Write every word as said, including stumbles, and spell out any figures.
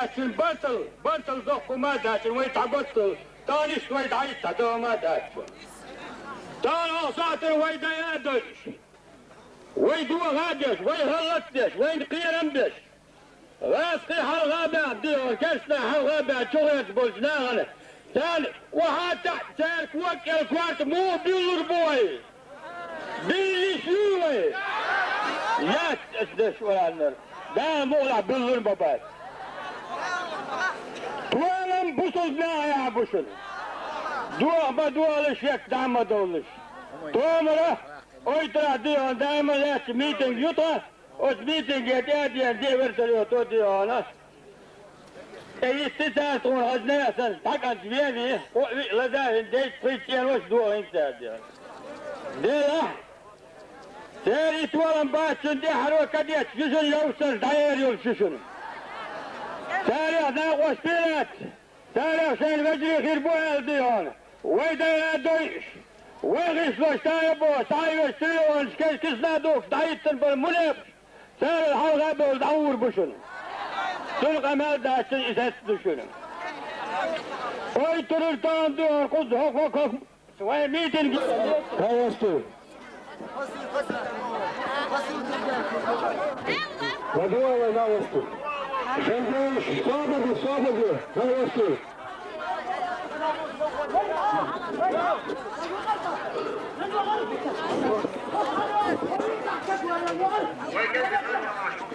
Даьчун бартал, бартал доккху ма даьчун вай дӀаготтал, тахана иштта вай дӀайита дагӀа ма даьчун. Тахана оха сахьтера вай дайна а дойуш, вай догӀа а деш, вай хӀаллат а деш, вайна кхерам а беш. ГӀаскхий хьалха а баьхна, дий хьона, керстаний хьалха а баьхна, чугӀерта болчу нахана, царна охьа а таӀа, цара кога кӀел корта муха биллур бу вай? Билла йиш юй вай? Яц аса деш вараннар. Дала мукъалахь биллур ма бац. Толам бусалба наха яхьа бу шуна. Доха ма дохалаш, шек дӀа ма довлалаш. Томара, ойтарахь, дий хьона, даиман лаьттачу митинг ю тхан, оцу митинге тӀе а деана, диъ вертолето, дий хьона. ТӀе йисти цара тхуна хазна а санна, дӀакӀант вен вий, кхоъ виъ лаза а вина, дейца пхийтта цӀенош дохийна цара, дий хьона. Делахь, церан и толам бацчунна тӀаьхьаро кадетташ ю шуна, йовсар дӀаер йолуш ю шуна. Царех накъост бен а лаьцна, царех шайна вежарий хир бу аьлла, дий хьона, вай дайна а дойуш, вай гӀишлош тайо бохуш, дӀа а йоьшуш, телефонаш кеш кисана а духкуш дӀахӀиттина бара мунепаш, царал хьалха а бевлла дӀагӀур бу шуна. Цуьнан къамел дац шуна, и саьтта ду шуна. Ой, турур тахана дуьхьал кхуза хӀокху хӀокху вайн митинг. Пожалуйста. Владимир, пожалуйста. Шайтан, свободу, свободу, пожалуйста.